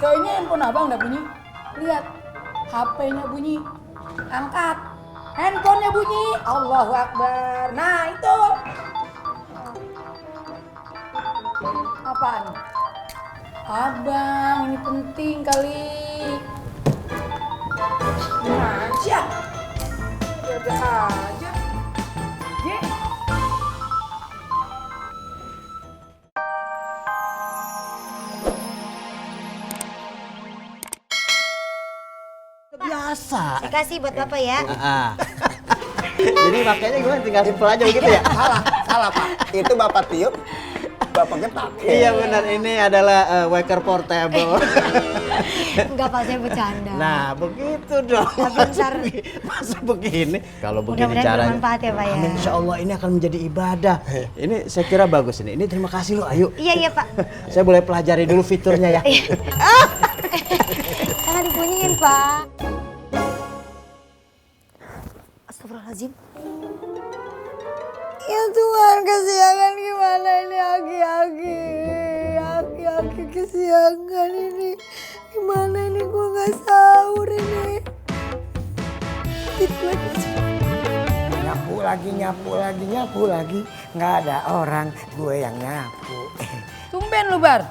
Kayaknya handphone abang udah bunyi. Lihat, HP-nya bunyi. Angkat. Handphonenya bunyi. Allahu Akbar. Nah itu. Apaan? Abang, ini penting kali. Aja. Ada aja. Ye. Biasa. Saya kasih buat Bapak ya. Jadi makanya gimana tinggal simpel aja begitu ya? Salah Pak. Itu Bapak tiup, Bapak getak. Iya benar, ini adalah waker portable. Enggak Pak, saya bercanda. Nah begitu dong. Masa begini? Kalau begini Mudah-mudahan caranya. bermanfaat ya Pak ya. Amin, insya Allah ini akan menjadi ibadah. Ini saya kira bagus ini. Ini terima kasih loh, ayo. Iya Pak. Saya boleh pelajari dulu fiturnya ya. Jangan dibunyiin Pak. Astagfirullahaladzim. Ya Tuhan, kesiangan gimana ini aki-aki. Aki-aki kesiangan ini. Gimana ini gue gak sahur ini. Nyapu lagi. Nggak ada orang, gue yang nyapu. Tumben lu Bar.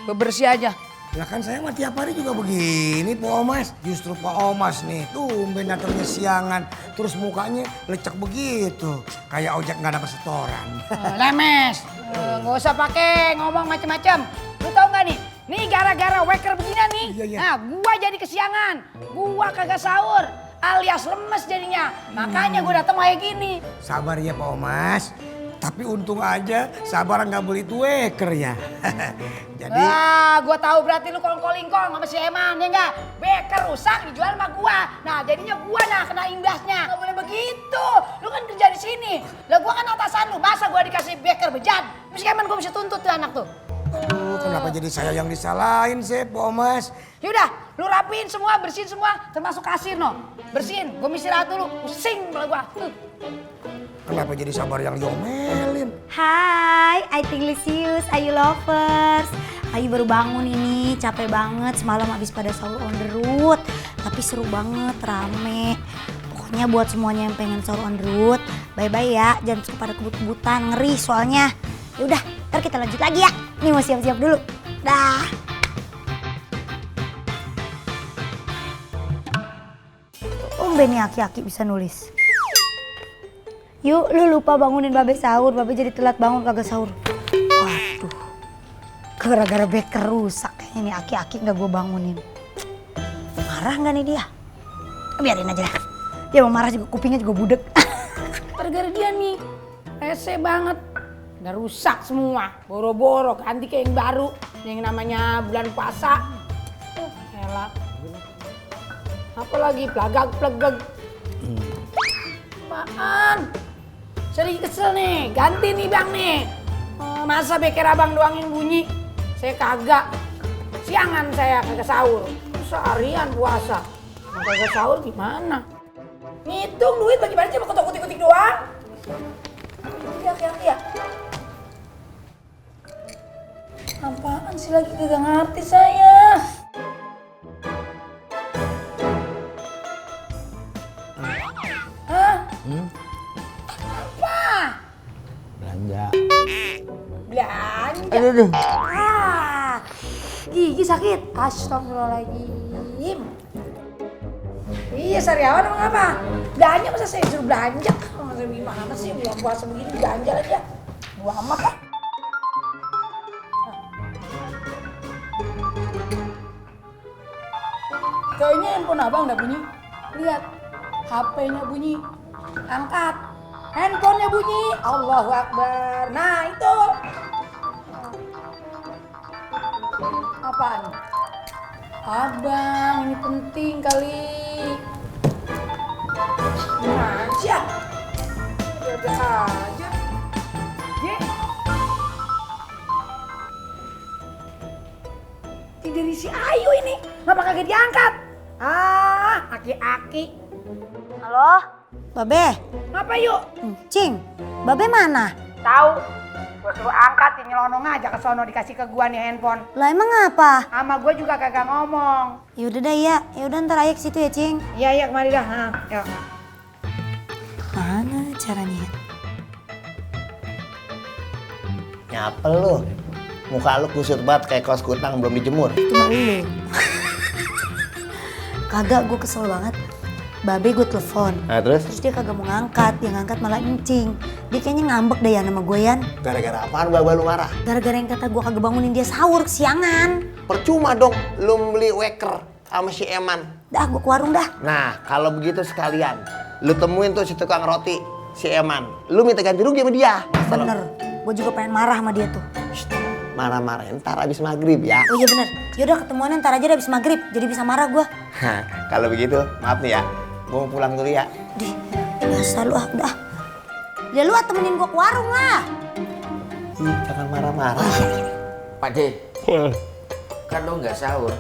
Bebersih aja. Lah kan saya mah tiap hari juga begini Pak Omas. Justru Pak Omas nih, tumben datangnya siangan. Terus mukanya lecek begitu. Kayak ojek nggak dapat setoran. Lemes. Nggak usah pakai ngomong macem-macem. Lu tau nggak nih? Nih gara-gara waker beginian nih. Iya. Nah gua jadi kesiangan. Gua kagak sahur. Alias lemes jadinya. Makanya gua datang kayak gini. Sabar ya Pak Omas. Tapi untung aja sabar nggak beli itu waker ya. Jadi Gua tahu berarti lu kongkolingkong sama si Eman ya enggak? Beker rusak dijual sama gua. Nah jadinya gua kena imbasnya. Nggak boleh begitu. Lu kan kerja di sini. Lah gua kan atasan lu. Masa gua dikasih beker bejat? Terus Eman gua bisa tuntut tuh anak tuh. aduh, kenapa jadi saya yang disalahin sih Pak Omas? Yaudah, lu rapiin semua, bersihin semua, termasuk kasir no. Bersihin, gua istirahat dulu. Pusing kepala gua. Kenapa jadi sabar yang diomelin? Hai, I think Lisius, Ayu lovers. Ayu baru bangun ini, capek banget. Semalam habis pada sahur on the road. Tapi seru banget, rame. Pokoknya buat semuanya yang pengen sahur on the road, bye-bye ya. Jangan suka pada kebut-kebutan, ngeri soalnya. Yaudah, ntar kita lanjut lagi ya. Nih mau siap-siap dulu. Dah. Tumben nih aki-aki bisa nulis. Yuk, lu lupa bangunin Babe sahur. Babe jadi telat bangun kagak sahur. Waduh, gara-gara beker rusak kayaknya nih aki-aki gak gue bangunin. Marah gak nih dia? Biarin aja dah. Dia mau marah juga kupingnya juga budek. Gara-gara dia nih, rese banget. Udah rusak semua, boro-boro ganti kayak yang baru. Yang namanya bulan puasa. Elah. Apalagi pelagak-pelagak. Apaan? Saya lagi kesel nih, ganti nih bang nih. Masa beker abang doang yang bunyi? Saya kagak. Siangan saya kagak sahur. Seharian puasa. Kagak sahur gimana? Ngitung duit bagi-bagi cuma kotak-kotik doang. Ya. Apaan sih lagi kagak ngerti saya. Hah? Apa? Belanja. Belanja? Aduh. Gigi sakit. Astagfirullahaladzim. Iya sariawan emang apa? Belanja masa saya suruh belanja? Masa gimana sih bulan puasa begini belanja aja. Gua amat lah. Kayaknya handphone abang udah bunyi. Lihat, HP-nya bunyi. Angkat. Handphonenya bunyi. Allahu Akbar. Nah itu. Apaan? Abang, ini penting kali. Aja. Ada aja. Ye. Ini dari si Ayu ini. Kenapa kagak diangkat? Aki-aki. Halo? Babe? Ngapa yuk? Cing, Babe mana? Tahu. Gua Gue suruh angkat, nyelonong aja ke sono dikasih ke gua nih handphone. Lah emang apa? Sama gue juga kagak ngomong. Yaudah dah ya, yaudah ntar ayo ke situ ya Cing. Iya, iya kemari dah. Ha, yuk. Mana caranya? Nyapel lu. Muka lu kusut banget kayak kaos kutang belum dijemur. Itu mah lu. Kagak, gue kesel banget. Babe gue telepon. Nah terus? Terus dia kagak mau ngangkat, dia ngangkat malah encing. Dia kayaknya ngambek deh ya sama gue Yan. Gara-gara apaan Baba lu marah? Gara-gara yang kata gue kagak bangunin dia sahur kesiangan. Percuma dong lu beli waker sama si Eman. Dah gue ke warung dah. Nah kalau begitu sekalian, lu temuin tuh si tukang roti, si Eman. Lu minta ganti rugi sama dia. Bener, gue juga pengen marah sama dia tuh. Marah-marah ntar abis maghrib ya. Oh iya bener, yaudah ketemuan ntar aja deh abis maghrib. Jadi bisa marah gue. Hah, kalau begitu maaf nih ya, gue mau pulang dulu ya. Dih, biasa lu ah, udah. Ya lu ah temenin gue ke warung lah. Ih, jangan marah-marah. Pak D, kan lo nggak sahur,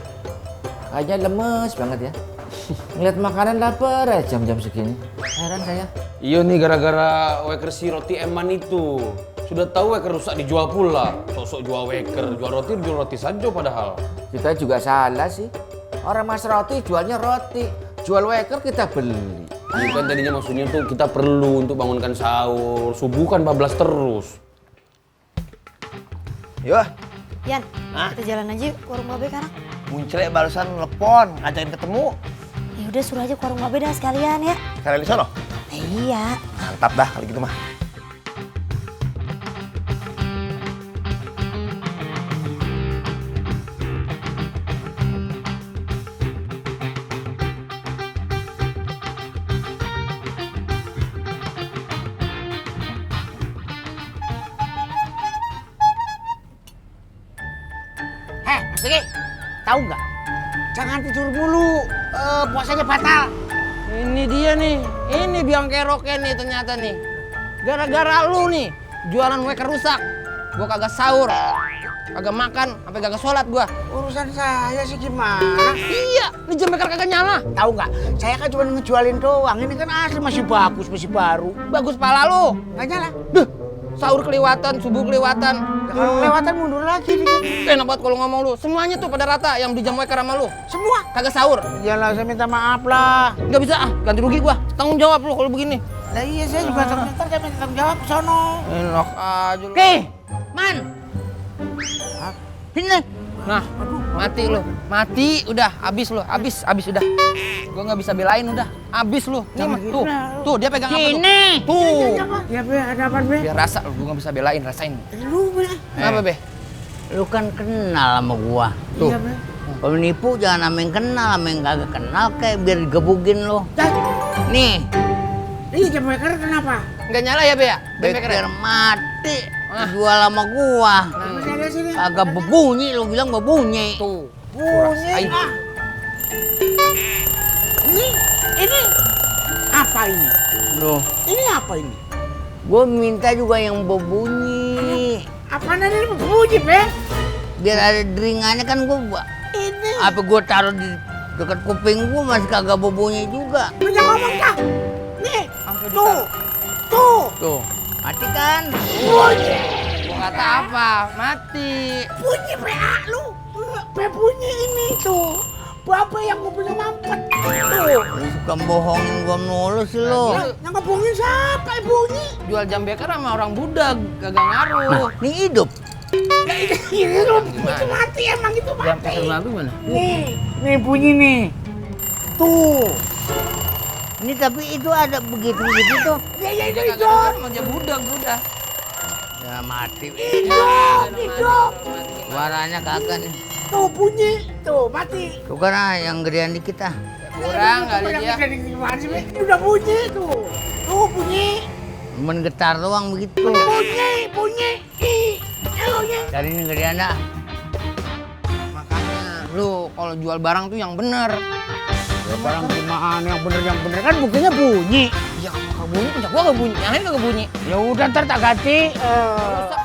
kayaknya lemes banget ya. Ngeliat makanan lapar aja jam-jam segini. Heran saya. Iya nih gara-gara waker si roti Eman itu. Sudah tahu waker rusak dijual pula. Sosok jual waker, jual roti saja padahal. Kita juga salah sih. Orang mas roti jualnya roti, jual waker kita beli. Ini kan tadinya maksudnya tuh kita perlu untuk bangunkan sahur. Subuh kan bablas terus. Yuk, Yan, Hah? kita jalan aja ke warung Babe sekarang. Muncul barusan telepon, ngajakin ketemu. Ya udah suruh aja ke warung Babe dah sekalian ya. Kalian di sono? Iya. Mantap dah kalau gitu mah. Mas Diki, tahu nggak? Jangan tidur mulu, puasanya batal. Ini dia nih, ini biang keroknya nih ternyata nih. Gara-gara lu nih, jualan waker rusak. Gua kagak sahur, kagak makan, sampai kagak sholat gua. Urusan saya sih gimana? Iya, ini jam beker kagak nyala. Tahu nggak? Saya kan cuma ngejualin doang. Ini kan asli masih bagus, masih baru. Bagus pala lu. Nggak nyala. Duh, sahur kelewatan, subuh kelewatan. Ya, kalau kelewatan mundur lagi dikit. Enak banget kalau ngomong lu. Semuanya tuh pada rata yang di jam waker sama lu. Semua. Kagak sahur. Iyalah, saya minta maaf lah. Nggak bisa ah, ganti rugi gua. Tanggung jawab lu kalau begini. Lah iya, saya juga ntar saya minta tanggung jawab sono. Enak aja lu. Oke, Man. Ini. Nah, mati lu. Mati udah, habis lu. Habis udah. Gua nggak bisa belain udah. Habis lu. Nih mah tuh. Tuh dia pegang apa tuh? Sini. Tuh. Ya, Be, ada apa, Be? Biar rasa lu, gua nggak bisa belain, rasain. Lu, Be. Apa, Be? Lu kan kenal sama gua. Tuh. Iya, Be. Penipu jangan sama yang kenal, sama yang kagak kenal kayak biar digebugin lo. Nih, Iya, jam waker kenapa? Nggak nyala ya, Be ya? Be biar mati. Jual sama gua. Masih ada sini. Kagak berbunyi, lu bilang berbunyi. Tuh. Bunyi. Ah. Ini apa ini? Loh, Ini apa ini? gua minta juga yang berbunyi. Apaan ini bunyi, Be? Biar ada deringannya kan gua. Ini. Apa gua taruh di dekat kuping gua masih kagak berbunyi juga. Lu jangan ngomong dah. Nih. Tuh. Tuh. Tuh, mati kan? Bunyi. Gua kata apa? Mati. Bunyi PA lu. Be bunyi ini tuh. Bapak yang gue punya mampet. Tuh. Lu suka bohongin gua mulu sih lo. Yang ngebohongin siapa bunyi? Jual jam beker sama orang budak, kagak ngaruh. Nih hidup. Ini lu itu mati emang itu Jam mati. beker babi mana? Nih bunyi nih. Tuh. Ini tapi itu ada begitu-begitu tuh. Ya itu Kagak hidup. dengar sama jam budak udah. Ya mati. Hidup. Suaranya kagak nih. Tuh bunyi. Tuh mati. Tuh kan yang gedean dikit ah. Kurang kali dia. Ini udah bunyi tuh. Tuh bunyi. Cuman getar doang begitu. Bunyi. Ih. Bunyi. Dari ini gedean dah. Makanya lu kalau jual barang tuh yang bener. Ya, barang gimana yang bener kan buktinya bunyi. Ya kagak bunyi, puncak gua kagak bunyi. Yang lain kagak bunyi. Ya udah ntar tak ganti. Rusak.